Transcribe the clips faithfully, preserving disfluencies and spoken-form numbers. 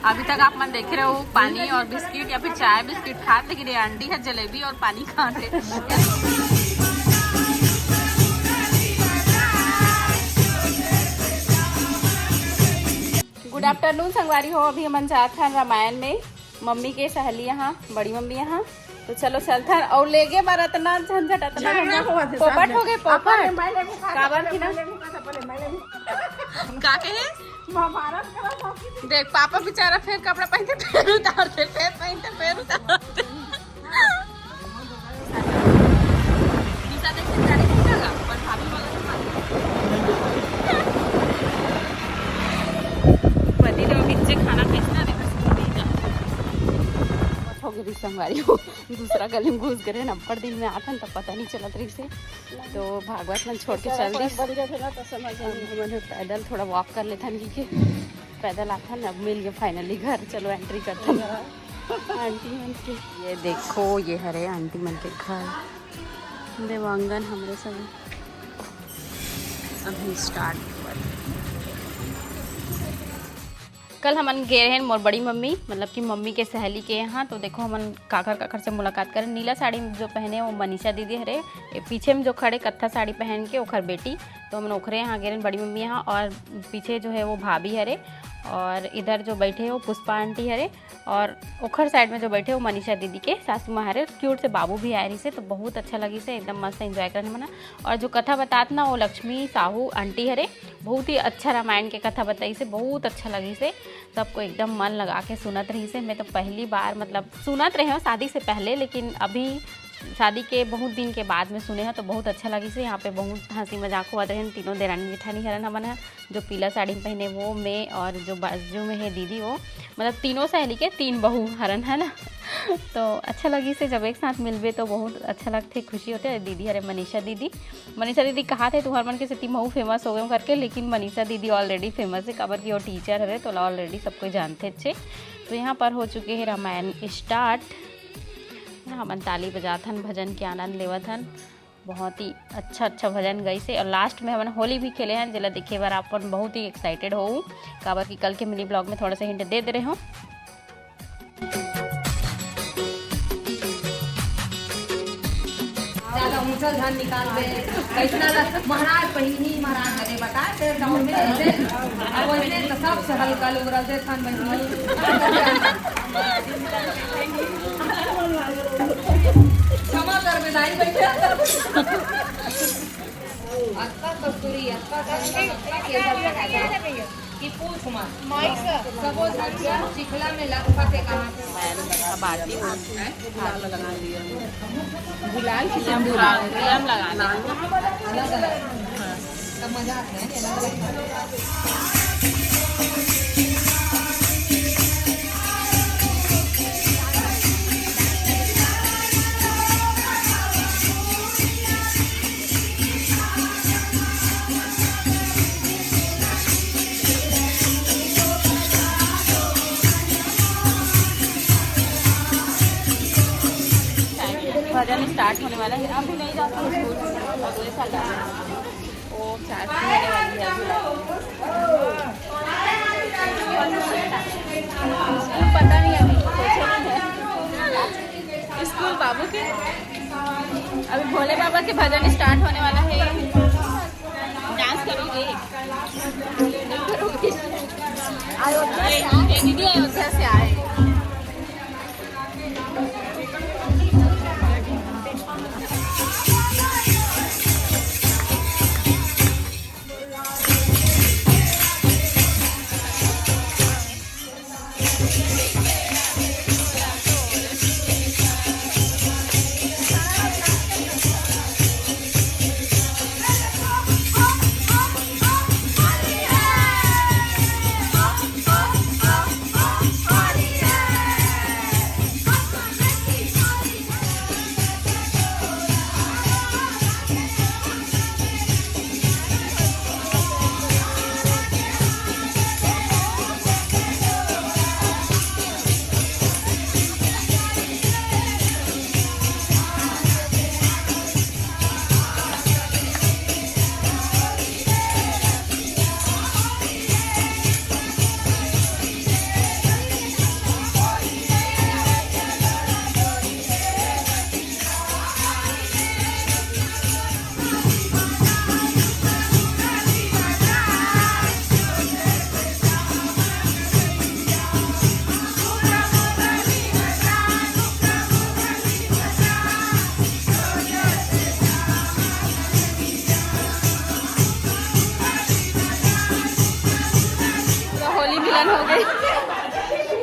अभी तक आप मन देखे रहो पानी और बिस्किट या फिर चाय बिस्किट खात, लेकिन ये आंटी है जलेबी और पानी खात है। गुड आफ्टरनून संगवारी हो, अभी हमन जात हन रामायण में, मम्मी के सहेली यहाँ, बड़ी मम्मी यहाँ। तो चलो चलथन। और लेगे बर अतना झंझट, अतना झंझट। पोपट हो गए, पोपट। काबर की ना? का कहे? देख, पापा बेचारा फिर कपड़ा पहनते, फिर उतारते, फिर पहनते, फिर उतारते। निशा देख के गाड़ी नहीं लगा, पर भाभी वाला तो मार। पति देव नीचे खाना कैसे ना देखा, स्कूल नहीं जा। हो गई संगवारी हो, दूसरा गली में घुस गए ना, अब्बड़ दिन में आथन, तब पता नहीं चलत रही से। तो भागवत मन छोड़ के चल दिस। बन गए थे ना, तो समझ अब हमन पैदल थोड़ा वॉक कर लेथन, क्योंकि पैदल आथन। अब मिल गए फाइनली घर, चलो एंट्री करथन आंटी मन के। ये देखो, ये हरे आंटी मन के घर, देवांगन हमरे सब। अभी स्टार्ट हुआ। कल हमन गे रहेन मोर बड़ी मम्मी, मतलब कि मम्मी के सहेली के यहाँ। तो देखो, हमन काखर काखर से मुलाकात करेन। नीला साड़ी जो पहने, वो मनीषा दीदी हरे। ये पीछे में जो खड़े, कत्था साड़ी पहन के, ओखर बेटी। तो हमन ओखरे यहाँ गे रहेन, बड़ी मम्मी यहाँ। और पीछे जो है, वो भाभी हरे। और इधर जो बैठे, वो पुष्पा आंटी हरे। और ओखर साइड में जो बैठे, वो मनीषा दीदी के सासू माँ हरे। क्यूट से बाबू भी आए रहिसे, तो बहुत अच्छा लगिसे, एकदम मस्त एंजॉय करन हमन। और जो कथा बतात ना, वो लक्ष्मी साहू आंटी हरे। बहुत ही अच्छा रामायण के कथा बताइसे, बहुत अच्छा लगिसे। सबको एकदम मन लगा के सुनत रहिसे। मैं तो पहली बार, मतलब, सुनत रहे हूँ शादी से पहले, लेकिन अभी शादी के बहुत दिन के बाद में सुने हूँ, तो बहुत अच्छा लगिसे। यहाँ पे बहुत हंसी मजाक होवत रहे, तीनों देरानी जेठानी हरन हमन ह। जो पीला साड़ी में पहने, वो मैं, और जो बाजू में है दीदी, वो, मतलब, तीनों सहेली के तीन बहू हरन, है ना। तो अच्छा लगिसे, जब एक साथ मिलबे तो बहुत अच्छा लगथे, खुशी होथे। दीदी हरे मनीषा दीदी, मनीषा दीदी कहाथे, तुहर मन के सेती महू फेमस हो गए करके, लेकिन मनीषा दीदी ऑलरेडी फेमस है, काबर कि वो टीचर हरे, तो ओला ऑलरेडी सब कोई जानथे छे। तो यहाँ पर हो चुके हैं रामायण स्टार्ट। हमन ताली बजात हन, भजन के आनंद लेवत हन। बहुत ही अच्छा अच्छा भजन गाइसे। और लास्ट में हमन होली भी खेले हन, जेला देखे बर अपन बहुत ही एक्साइटेड होऊ, काबर कि कल के मिनी ब्लॉग में थोड़ा सा हिंट दे दे रहे हूँ। ज्यादा ऊंचा धान निकाल दे, कैसना ला-, महाराज बहिनी, महाराज हरे बता, तेरे गाँव में ऐसे, अब वैसे तो सबसे हल्का लोग रहते थान बहिनी। क्षमा कर बे, दाई बैठे। अतका कस्तूरी, अतका कस्तूरी, अतका केसर लगाया कि पूछ मत। सबो झन के चिखला में लटपट है कहाँ से? बाटी बोलते हैं। गुलाल की सिंदूर। गुलाल लगा दे। अलग अलग। हाँ। तब मजा आता है, अलग अलग। भजन स्टार्ट होने वाला है, अभी नहीं जाता हूँ स्कूल, अगले साल जाऊँगी। वो चार होने वाली है अभी। स्कूल पता नहीं, अभी सोचे नहीं है। स्कूल बाबू के अभी भोले बाबा के भजन स्टार्ट होने वाला है। डांस करोगे? नहीं करोगे? अयोध्या से आए। ये दीदी अयोध्या से आए।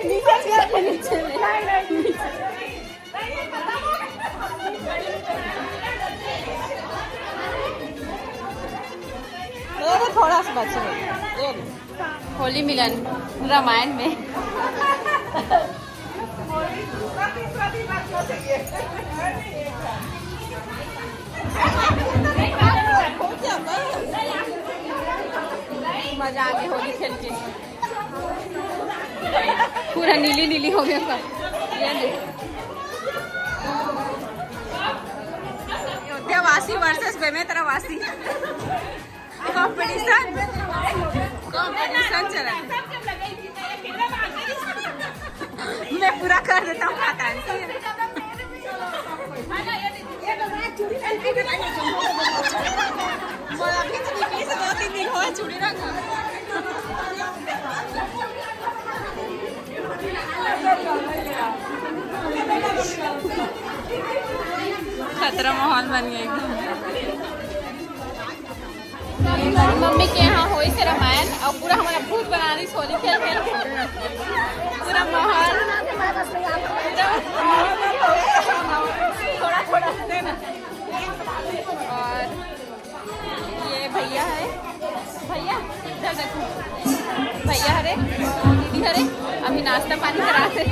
नीचे चल, नीचे ले। ये तो थोड़ा सा बचे है। ये लो। होली मिलन रामायण में। मजा आ गया होली खेल के। पूरा नीली नीली हो गया सब। ये देख। अयोध्या वासी वर्सेस बेमेतरा वासी। कंपटीशन, कंपटीशन चला। मैं पूरा कर देता हूँ, पता नहीं। खतरा माहौल बन गया एकदम। मम्मी के यहाँ होई से रामायण और पूरा हमारा भूत बना दी होली खेल खेल के। पूरा माहौल थोड़ा थोड़ा। और ये भैया है, भैया इधर देखो, भैया हरे, दीदी हरे, अभी नाश्ता पानी करा थे।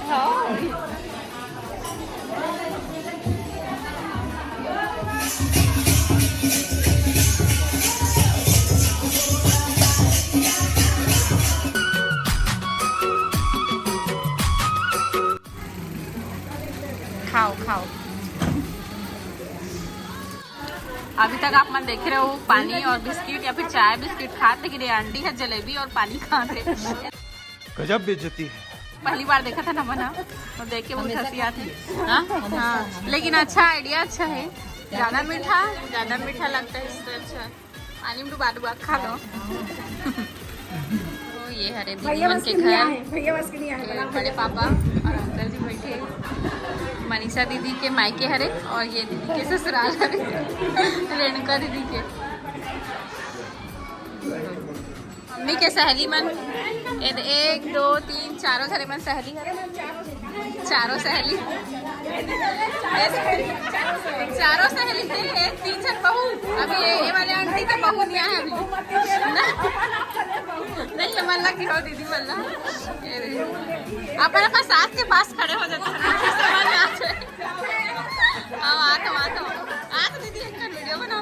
हाँ। खाओ, खाओ। अभी तक आप मन देखे रहो पानी और बिस्किट या फिर चाय बिस्किट खात, लेकिन ये आंटी है जलेबी और पानी खात है। गजब बेइज्जती है। पहली बार देखा था ना मना, तो देख के बहुत हंसी आती है। हाँ? हाँ, लेकिन अच्छा आइडिया, अच्छा है। ज्यादा मीठा, ज्यादा मीठा लगता है, इससे अच्छा पानी में डुबा डुबा खा लो। तो ये हरे दीदी भैया मन बस के के नहीं घर, आए, भैया बस के नहीं आए, ये बड़ा बड़े भैया। पापा और अंकल जी बैठे, मनीषा दीदी के मायके हरे और ये दीदी के ससुराल हरे, रेणुका दीदी के। मम्मी के सहेली मन, ए-, एक, दो, तीन, चारों झने मन सहेली हरे। चारों सहेली, चारों सहेली के एक तीन झन बहू। अभी ये, ये वाले आंटी के बहू नहीं आए अभी। नहीं, ये मन लग हो दीदी मन ला। ये दे। अपन, अपन सास के पास खड़े हो जाते हैं ना, समझ में आ जाए। आओ, आ तो, आ तो, आ तो दीदी एक वीडियो बनाओ।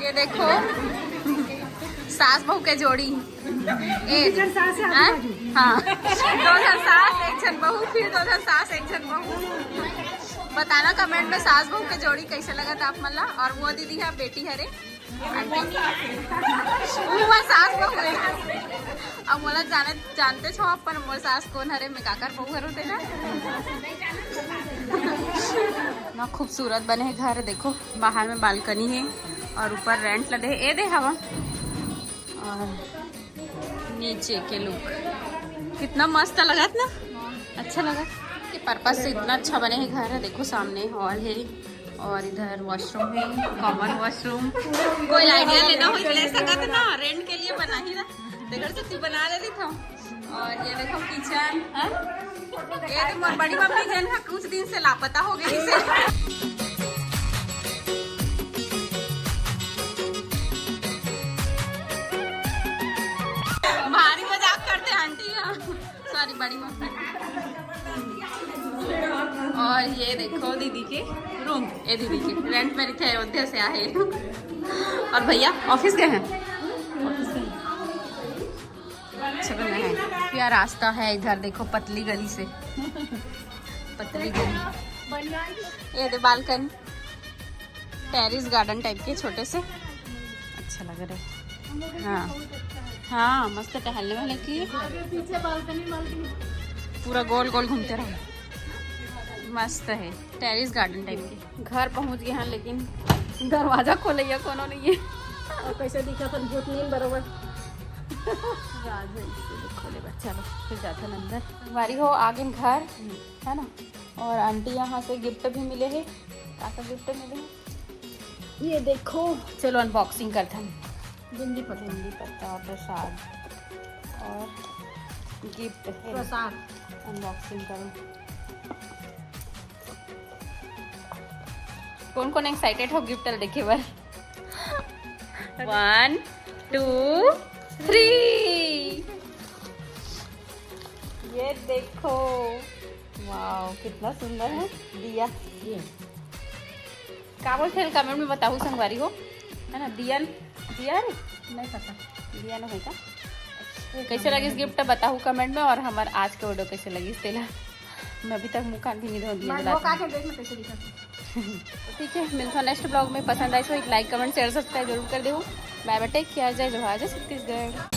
ये देखो, सास बहू के जोड़ी। ए, एक झन सास है, हाँ? आजू बाजू। हाँ। दो झन सास, एक झन बहू, फिर दो झन सास, एक झन बहू। बताना कमेंट में सास बहू के जोड़ी कैसे लगत आप मन ला। और वो दीदी है, बेटी हरे, आंटी। वो सास बहू है। अब मोला जाने, जानते छो अपन मोर सास कोन हरे, मैं काकर बहू हरो तेला। ना खूबसूरत बने है घर, देखो बाहर में बालकनी है और ऊपर रेंट लदे है, ए दे हवा। और नीचे के लुक कितना मस्त लगत ना, अच्छा लगत। के पर्पस से इतना अच्छा बने है घर है, देखो सामने हॉल है और इधर वॉशरूम है, कॉमन वॉशरूम। कोई आइडिया लेना हो तो ले सकत ना, रेंट के लिए बना ही ना, तेकर से तू बना ले रही था। और ये देखो किचन, हाँ? ये तो मोर बड़ी मम्मी जन है, कुछ दिन से लापता हो गई से। भारी मजाक करते आंटी, हाँ। सॉरी, बड़ी मम्मी। और ये देखो दीदी के रूम, ये दीदी के रेंट में रखे, अयोध्या से आए। और भैया ऑफिस गए हैं। अच्छा बना है। यह रास्ता है इधर, देखो पतली गली से। पतली गली। ये दे बालकनी, टेरेस गार्डन टाइप के छोटे से, अच्छा लग रहा है। हाँ, हाँ, मस्त टहलने वाले की। आगे पीछे बालकनी, बालकनी। पूरा गोल गोल घूमते रहो, मस्त है। टेरेस गार्डन टाइप के। घर पहुंच गए हैं, लेकिन दरवाजा खोलैया कोनो नहीं है। और कैसे दिखा अपन भूत नींद बरोबर। राज है, इसे खोले बा। चलो, फिर जाते हैं अंदर। संगवारी हो, आगे घर, है ना? और आंटी यहाँ से गिफ्ट भी मिले है। का का गिफ्ट मिले है? ये देखो, चलो अनबॉक्सिंग करथन। बुंदी पत्ता। बुंदी पत्ता और प्रसाद और गिफ्ट है। प्रसाद। अनबॉक्सिंग करो। कौन कौन एक्साइटेड हो गिफ्ट ल देखे बर? One, two, three। ये देखो, वाओ, कितना सुंदर है दिया। का बोलते हैं, कमेंट में बताहू संगवारी हो, है ना? दिया, दिया रे, नहीं पता। दिया ना होगा। कैसे लगिस गिफ्ट बताहू कमेंट में, और हमार आज के वीडियो कैसे लगिस तेला। मैं अभी तक मुँह कान भी नहीं धो दिया मैं बता वो दूँ। का के देख में कैसे दिखा। ठीक है, मिलता नेक्स्ट ब्लॉग में। पसंद आए तो एक लाइक, कमेंट, शेयर, सब्सक्राइब जरूर कर दो। बाय बाय, टेक केयर, जय जोहार, जय छत्तीसगढ़।